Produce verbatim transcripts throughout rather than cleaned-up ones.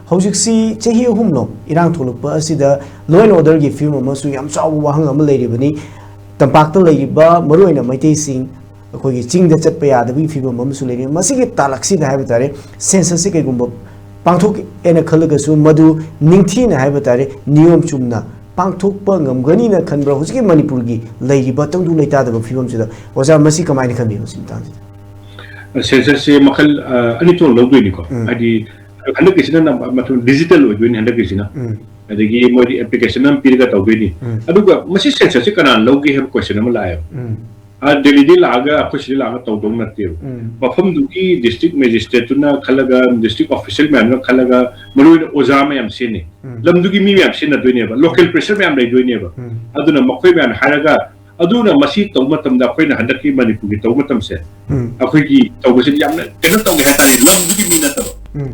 ꯍꯧꯖꯤꯛꯁꯤ ꯆꯍꯤ ꯑꯍꯨꯝꯂꯣꯝ ꯏꯔꯥꯡ ꯊꯣꯛꯂꯛꯄ ꯑꯁꯤꯗ law and orderꯒꯤ ꯐꯤꯕꯝ ꯑꯃꯁꯨ ꯌꯥꯝ ꯆꯥꯎꯕ ꯋꯥꯍꯪ ꯑꯃ ꯂꯩꯔꯤꯕꯅꯤ꯫ ꯇꯝꯄꯥꯛꯇ ꯂꯩꯔꯤꯕ ꯃꯔꯨꯑꯣꯏꯅ ꯃꯩꯇꯩꯁꯤꯡ, ꯑꯩꯈꯣꯏꯒꯤ ꯆꯤꯡꯗ ꯆꯠꯄ ꯌꯥꯗꯕꯒꯤ ꯐꯤꯕꯝ ꯑꯃꯁꯨ ꯂꯩꯔꯤ꯫ ꯃꯁꯤꯒꯤ ꯇꯥꯂꯛꯁꯤꯗ ꯍꯥꯏꯕ ꯇꯥꯔꯦ, censusꯁꯤ ꯀꯩꯒꯨꯝꯕ ꯄꯥꯡꯊꯣꯛꯑꯦꯅ ꯈꯜꯂꯒꯁꯨ ꯃꯗꯨ ꯅꯤꯡꯊꯤꯅ ꯍꯥꯏꯕ ꯇꯥꯔꯦ, ꯅꯤꯌꯣꯝ ꯆꯨꯝꯅ ꯄꯥꯡꯊꯣꯛꯄ ꯉꯝꯒꯅꯤꯅ ꯈꯟꯕ꯭ꯔꯥ? ꯍꯧꯖꯤꯛꯀꯤ ꯃꯅꯤꯄꯨꯔꯒꯤ ꯂꯩꯔꯤꯕ ꯇꯪꯗꯨ ꯂꯩꯇꯥꯗꯕ ꯐꯤꯕꯝꯁꯤꯗ ꯑꯣꯖꯥ, ꯃꯁꯤ ꯀꯃꯥꯏꯅ ꯈꯟꯕꯤ ꯃꯁꯤ ꯃꯇꯥꯡꯁꯤꯗ? Censusꯁꯦ ꯃꯈꯜ, ꯑ, ꯑꯅꯤ ꯊꯣꯛꯅ ꯂꯧꯗꯣꯏꯅꯤꯀꯣ꯫ ꯎꯝ꯫ ꯍꯥꯏꯗꯤ ꯍꯟꯗꯛꯀꯤꯁꯤꯅ ꯅꯝꯕ-, ꯃꯊꯪ digital ꯑꯣꯏꯗꯣꯏꯅꯤ ꯍꯟꯗꯛꯀꯤꯁꯤꯅ꯫ ꯎꯝ꯫ ꯑꯗꯒꯤ ꯃꯣꯏꯗꯤ application ꯑꯃ ꯄꯤꯔꯒ ꯇꯧꯗꯣꯏꯅꯤ꯫ ꯎꯝ꯫ ꯑꯗꯨꯒ ꯃꯁꯤ censusꯁꯦ ꯀꯅꯥꯅ ꯂꯧꯒꯦ ꯍꯥꯏꯕ question ꯑꯃ ꯂꯥꯛꯑꯦꯕ꯫ ꯎꯝ꯫ ꯑ, ꯗꯦꯜꯂꯤꯗꯤ ꯂꯥꯛꯑꯒ ꯑꯩꯈꯣꯏ ꯁꯤꯗ ꯂꯥꯛꯑꯒ ꯇꯧꯗꯧ ꯅꯠꯇꯦꯕ꯫ ꯎꯝ꯫ ꯃꯐꯝꯗꯨꯒꯤ district magistrateꯇꯨꯅ ꯈꯜꯂꯒ, district official ꯃꯌꯥꯝꯗꯨꯅ ꯈꯜꯂꯒ, ꯃꯔꯨꯑꯣꯏꯅ ꯑꯣꯖꯥ ꯃꯌꯥꯝ ꯁꯤꯖꯤꯟꯅꯩ꯫ ꯎꯝ꯫ ꯂꯝꯗꯨꯒꯤ ꯃꯤ ꯃꯌꯥꯝ ꯁꯤꯖꯤꯟꯅꯗꯣꯏꯅꯦꯕ, local pressure ꯃꯌꯥꯝ ꯂꯩꯗꯣꯏꯅꯦꯕ꯫ ꯎꯝ꯫ ꯑꯗꯨꯅ ꯃꯈꯣꯏ ꯃꯌꯥꯝꯅ ꯍꯥꯏꯔꯒ, ꯑꯗꯨꯅ ꯃꯁꯤ ꯇꯧꯕ ꯃꯇꯝꯗ ꯑꯩꯈꯣꯏꯅ ꯍꯟꯗꯛꯀꯤ ꯃꯅꯤꯄꯨꯔꯒꯤ ꯇꯧꯕ ꯃꯇꯝꯁꯦ, ꯎꯝ꯫ ꯑꯩꯈꯣꯏꯒꯤ ꯇꯧꯕꯁꯤꯗꯤ ꯌꯥꯝꯅ ꯀꯩꯅꯣ ꯇꯧꯒꯦ ꯍꯥꯏꯇꯥꯔꯦ, ꯂꯝꯗꯨꯒꯤ ꯃꯤ ꯅꯠꯇꯕ, ꯎꯝ꯫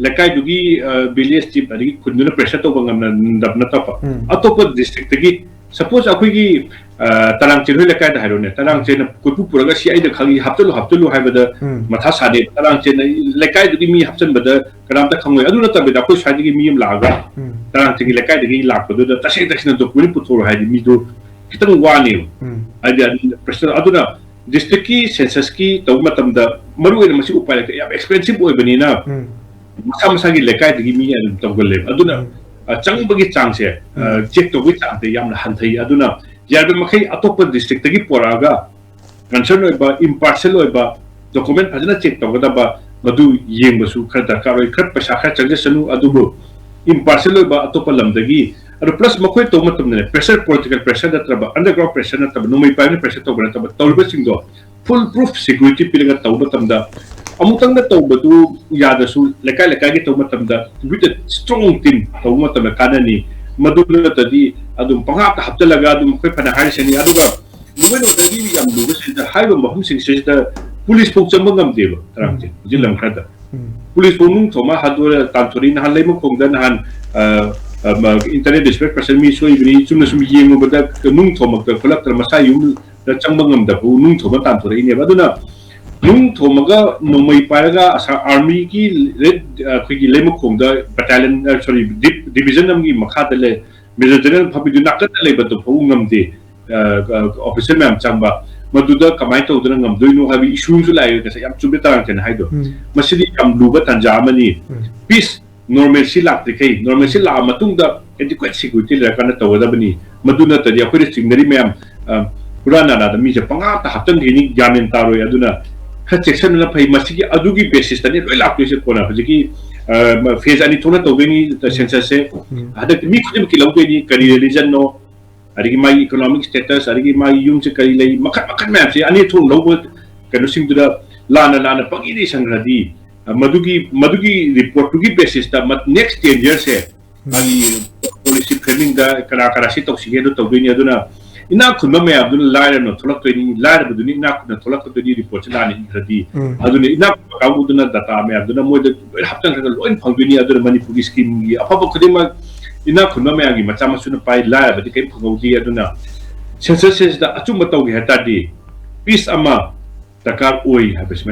ꯂꯩꯀꯥꯏꯗꯨꯒꯤ, ꯑ, village chief ꯑꯗꯒꯤ ꯈꯨꯟꯗꯨꯅ pressure ꯇꯧꯕ ꯉꯝꯅ-, ꯅꯠꯇꯕ, ꯎꯝ꯫ ꯑꯇꯣꯞꯄ districtꯇꯒꯤ, suppose ꯑꯩꯈꯣꯏꯒꯤ, ꯑ, ꯇꯔꯥꯡꯆꯦꯟ ꯍꯣꯏ ꯂꯩꯀꯥꯏꯗ ꯍꯥꯏꯔꯣꯅꯦ, ꯇꯔꯥꯡꯆꯦꯟꯅ ꯀꯣꯏꯄꯨ ꯄꯨꯔꯒ ꯁꯤ ꯑꯩꯅ ꯈꯪꯉꯤ, ꯍꯥꯞꯆꯜꯂꯨ, ꯍꯥꯞꯆꯜꯂꯨ ꯍꯥꯏꯕꯗ ꯎꯝ꯫ ꯃꯊꯥ ꯁꯥꯗꯦ꯫ ꯇꯔꯥꯡꯆꯦꯟꯅ ꯂꯩꯀꯥꯏꯗꯨꯒꯤ ꯃꯤ ꯍꯥꯞꯆꯟꯕꯗ ꯀꯅꯥꯝꯇ ꯈꯪꯉꯣꯏ꯫ ꯑꯗꯨ ꯅꯠꯇꯕꯤꯗ ꯑꯩꯈꯣꯏ ꯁ꯭ꯋꯥꯏꯗꯒꯤ ꯃꯤ ꯑꯃ ꯂꯥꯛꯑꯒ ꯎꯝ꯫ ꯇꯔꯥꯡꯆꯦꯟꯒꯤ ꯂꯩꯀꯥꯏꯗꯒꯤ ꯂꯥꯛꯄꯗꯨꯗ ꯇꯁꯦꯡ ꯇꯁꯦꯡꯅ document ꯄꯨꯊꯣꯔꯛꯑꯣ ꯍꯥꯏꯗꯤ ꯃꯤꯗꯨ ꯈꯤꯇꯪ ꯋꯥꯅꯦꯕ꯫ ꯎꯝ꯫ ꯍꯥꯏꯗꯤ ꯑꯗꯨ pressure, ꯑꯗꯨꯅ districtꯀꯤ censusꯀꯤ ꯇꯧꯕ ꯃꯇꯝꯗ ꯃꯔꯨꯑꯣꯏꯅ ꯃꯁꯤ ꯎꯄꯥꯏ ꯂꯩꯇꯦ, ꯌꯥꯝ expensive ꯑꯣꯏꯕꯅꯤꯅ ꯎꯝ꯫ ꯃꯁꯥ ꯃꯁꯥꯒꯤ ꯂꯩꯀꯥꯏꯗꯒꯤ ꯃꯤ ꯑꯗꯨꯝ ꯇꯧꯒꯜꯂꯦꯕ꯫ ꯑꯗꯨꯅ, ꯎꯝ꯫ ꯑ, ꯆꯪꯕꯒꯤ ꯆꯥꯡꯁꯦ, ꯑ, ꯎꯝ꯫ check ꯇꯧꯕꯒꯤ ꯆꯥꯡꯁꯦ ꯌꯥꯝꯅ ꯍꯟꯊꯩ꯫ ꯑꯗꯨꯅ ꯌꯥꯔꯤꯕ ꯃꯈꯩ ꯑꯇꯣꯞꯄ districtꯇꯒꯤ ꯄꯨꯔꯛꯑꯒ concern ꯑꯣꯏꯕ, impartial ꯑꯣꯏꯕ, document ꯐꯖꯅ check ꯇꯧꯒꯗꯕ, ꯃꯗꯨ ꯌꯦꯡꯕꯁꯨ ꯈꯔ ꯗꯔꯀꯥꯔ ꯑꯣꯏ꯫ ꯈꯔ ꯄꯩꯁꯥ ꯈꯔ ꯆꯪꯖꯁꯅꯨ, ꯑꯗꯨꯕꯨ impartial ꯑꯣꯏꯕ ꯑꯇꯣꯞꯄ ꯂꯝꯗꯒꯤ, ꯑꯗꯨ plus ꯃꯈꯣꯏ ꯇꯧꯕ ꯃꯇꯝꯗꯅꯦ, pressure, political pressure ꯅꯠꯇ꯭ꯔꯕ, underground pressure ꯅꯠꯇꯕ, ꯅꯣꯡꯃꯩ ꯄꯥꯏꯕꯅ pressure ꯇꯧꯕ ꯅꯠꯇꯕ, ꯇꯧꯔꯤꯕꯁꯤꯡꯗꯣ full proof security ꯄꯤꯔꯒ ꯇꯧꯕ ꯃꯇꯝꯗ, ꯑꯃꯨꯛꯇꯪꯗ ꯇꯧꯕꯗꯨ ꯌꯥꯗ꯭ꯔꯁꯨ, ꯂꯩꯀꯥꯏ ꯂꯩꯀꯥꯏꯒꯤ ꯇꯧꯕ ꯃꯇꯝꯗ, with a strong team ꯇꯧꯕ ꯃꯇꯝꯗ ꯀꯥꯟꯅꯅꯤ꯫ ꯃꯗꯨ ꯅꯠꯇ꯭ꯔꯗꯤ ꯑꯗꯨꯝ ꯄꯪꯍꯥꯞꯇ ꯍꯥꯞꯆꯜꯂꯒ ꯑꯗꯨꯝ ꯑꯩꯈꯣꯏ ꯐꯅ ꯍꯥꯏꯔꯤꯁꯤꯅꯤ꯫ ꯑꯗꯨꯒ ꯃꯣꯏꯅ ꯑꯣꯏꯅꯗꯤ ꯌꯥꯝ ꯂꯨꯕꯁꯤꯗ, ꯍꯥꯏꯔꯤꯕ ꯃꯐꯝꯁꯤꯡꯁꯤꯗ police ꯐꯥꯎ ꯆꯪꯕ ꯉꯝꯗꯦꯕ, ꯇꯔꯥꯡꯆꯦꯟ, ꯍꯧꯖꯤꯛ ꯂꯝ ꯈꯔꯗ꯫ ꯎꯝ꯫ Police ꯐꯥꯎ ꯅꯨꯡ ꯊꯣꯝꯃ ꯍꯥꯠꯇꯣꯛꯑ ꯇꯥꯟꯊꯣꯔꯛꯏ꯫ ꯅꯍꯥꯟ ꯂꯩꯃꯈꯣꯡꯗ ꯅꯍꯥꯟ, ꯑ, ꯑ, ꯃ-, internet disparate person ꯃꯤ ꯁꯣꯛꯏꯕꯅꯤ, ꯆꯨꯝꯅ ꯁꯨꯝ ꯌꯦꯡꯉꯨꯕꯗ ꯅꯨꯡ ꯊꯣꯝꯃꯛꯇ ꯈꯣꯠꯂꯛꯇꯅ ꯃꯁꯥ ꯌꯨꯝꯗ ꯆꯪꯕ ꯉꯝꯗꯕ ꯐꯥꯎ ꯅꯨꯡ ꯊꯣꯝꯃ ꯇꯥꯟꯊꯣꯔꯛꯏꯅꯦꯕ꯫ ꯑꯗꯨꯅ ꯅꯨꯡ ꯊꯣꯝꯃꯒ ꯅꯣꯡꯃꯩ ꯄꯥꯏꯔꯒ ꯑꯁꯥ ꯑꯥꯔꯃꯤꯒꯤ ꯔꯦꯠ, ꯑꯩꯈꯣꯏꯒꯤ ꯂꯩꯃꯈꯣꯡꯗ ꯕꯦꯇꯥꯂꯤꯌꯟ, ꯁꯣꯔꯤ, ꯗꯤꯕꯤꯖꯟ ꯑꯃꯒꯤ ꯃꯈꯥꯗ ꯂꯩ, ꯃꯦꯖꯔ ꯖꯦꯅꯔꯦꯜ ꯐꯕꯤꯗꯨ ꯅꯥꯀꯟꯗ ꯂꯩꯕꯗꯨ ꯐꯥꯎ ꯉꯝꯗꯦ꯫ ꯑꯣꯐꯤꯁꯔ ꯃꯌꯥꯝ ꯆꯪꯕ, ꯃꯗꯨꯗ ꯀꯃꯥꯏꯅ ꯇꯧꯗꯅ ꯉꯝꯗꯣꯏꯅꯣ ꯍꯥꯏꯕꯒꯤ ꯏꯁꯨ ꯑꯃꯁꯨ ꯂꯥꯛꯑꯦ꯫ ꯉꯁꯥꯏ ꯌꯥꯝ ꯆꯨꯝꯃꯦ ꯇꯥꯔꯛꯇꯦꯅ ꯍꯥꯏꯗꯣ꯫ ꯎꯝ꯫ ꯃꯁꯤꯗꯤ ꯌꯥꯝ ꯂꯨꯕ ꯇꯥꯟꯖꯥ ꯑꯃꯅꯤ꯫ ꯎꯝ꯫ ꯄꯤꯁ ꯅꯣꯔꯃꯦꯜꯁꯤ ꯂꯥꯛꯇ꯭ꯔꯤꯈꯩ, ꯅꯣꯔꯃꯦꯜꯁꯤ ꯂꯥꯛꯑ ꯃꯇꯨꯡꯗ adequate security ꯂꯩꯔꯀꯥꯟꯗ ꯇꯧꯒꯗꯕꯅꯤ꯫ ꯃꯗꯨ ꯅꯠꯇ꯭ꯔꯗꯤ ꯑꯩꯈꯣꯏꯅ ꯆꯤꯡꯅꯔꯤ ꯃꯌꯥꯝ, ꯑ, ꯍꯨꯔꯥꯟ ꯅꯥꯔꯥꯗ ꯃꯤꯁꯦ ꯄꯪꯍꯥꯞꯇ ꯍꯥꯞꯆꯤꯟꯈꯤꯅꯤ, ꯒ꯭ꯌꯥꯟ ꯃꯦꯟ ꯇꯥꯔꯣꯏ꯫ ꯑꯗꯨꯅ ꯈꯔ ꯆꯦꯛꯁꯤꯟꯕꯅ ꯐꯩ꯫ ꯃꯁꯤꯒꯤ, ꯑꯗꯨꯒꯤ ꯕꯦꯁꯤꯁꯇꯅꯤ ꯂꯣꯏ ꯂꯥꯛꯇꯣꯏꯁꯦ꯫ ꯀꯣꯟꯅ ꯍꯧꯖꯤꯛꯀꯤ, ꯑ, ꯐꯦꯖ ꯑꯅꯤ ꯊꯣꯛꯅ ꯇꯧꯗꯣꯏꯅꯤ ꯁꯦꯟꯁꯁꯁꯦ꯫ ꯎꯝ꯫ ꯍꯟꯗꯛꯇꯤ ꯃꯤ ꯈꯨꯗꯤꯡꯃꯛꯀꯤ ꯂꯧꯗꯣꯏꯅꯤ, ꯀꯔꯤ ꯔꯤꯂꯤꯖꯟꯅꯣ, ꯑꯗꯒꯤ ꯃꯥꯒꯤ ꯏꯀꯣꯅꯣꯃꯤꯛ ꯁ꯭ꯇꯦꯇꯁ, ꯑꯗꯒꯤ ꯃꯥꯒꯤ ꯌꯨꯝꯁꯦ ꯀꯔꯤ ꯂꯩ, ꯃꯈꯜ ꯃꯈꯜ ꯃꯌꯥꯝꯁꯦ ꯑꯅꯤ ꯊꯣꯛꯅ ꯂꯧꯕ ꯀꯩꯅꯣꯁꯤꯡꯗꯨꯗ ꯂꯥꯟꯅ ꯂꯥꯟꯅ ꯄꯪꯏꯗ ꯏꯁꯟꯈ꯭ꯔꯗꯤ, ꯑ, ꯃꯗꯨꯒꯤ, ꯃꯗꯨꯒꯤ ꯔꯤꯄꯣꯔꯠꯇꯨꯒꯤ ꯕꯦꯁꯤꯁꯇ ꯅꯦꯛꯁ ꯇꯦꯟ ꯌꯔꯁꯦ ꯃꯥꯒꯤ ꯄꯣꯂꯤꯁꯤ ꯐ꯭ꯔꯦꯃꯤꯡꯗ ꯀꯅꯥ ꯀꯅꯥ ꯁꯤ ꯇꯧꯁꯤꯒꯦ ꯑꯗꯨ ꯇꯧꯗꯣꯏꯅꯤ꯫ ꯑꯗꯨꯅ ꯏꯅꯥꯛ ꯈꯨꯟꯕ ꯃꯌꯥꯝꯗꯨꯅ ꯂꯥꯏꯔꯕꯅ ꯊꯣꯛꯂꯛꯇꯣꯏꯅꯤ, ꯂꯥꯏꯔꯕꯗꯨꯅꯤ ꯏꯅꯥꯛ ꯈꯨꯟꯅ ꯊꯣꯛꯂꯛꯀꯗꯣꯏꯅꯤ꯫ ꯔꯤꯄꯣꯔꯠꯁꯦ ꯂꯥꯟꯅ ꯏꯈ꯭ꯔꯗꯤ꯫ ꯎꯝ꯫ ꯑꯗꯨꯅ ꯏꯅꯥꯛ ꯈꯨꯟꯕ ꯀꯥꯡꯕꯨꯗꯨꯅ ꯗꯇꯥ ꯃꯌꯥꯝꯗꯨꯅ ꯃꯣꯏꯗ ꯂꯣꯏ ꯍꯥꯞꯆꯤꯟꯈ꯭ꯔꯒ ꯂꯣꯏ ꯐꯪꯗꯣꯏꯅꯤ꯫ ꯑꯗꯨꯅ ꯃꯅꯤꯄꯨꯔꯒꯤ ꯁ꯭ꯀꯤꯝꯒꯤ ꯑꯐꯕ ꯈꯨꯗꯤꯡꯃꯛ ꯏꯅꯥꯛ ꯈꯨꯟꯕ ꯃꯌꯥꯝꯒꯤ ꯃꯆꯥ ꯃꯁꯨꯅ ꯄꯥꯏ, ꯂꯥꯏꯔꯕꯗꯤ ꯀꯔꯤꯝ ꯐꯪꯍꯧꯗꯦ꯫ ꯑꯗꯨꯅ ꯁꯦꯟꯁꯁꯁꯤꯗ ꯑꯆꯨꯝꯕ ꯇꯧꯒꯦ ꯍꯥꯏ ꯇꯥꯔꯗꯤ ꯄꯤꯁ ꯑꯃ ꯗꯔꯀꯥꯔ ꯑꯣꯏ ꯍꯥꯏꯕꯁꯤ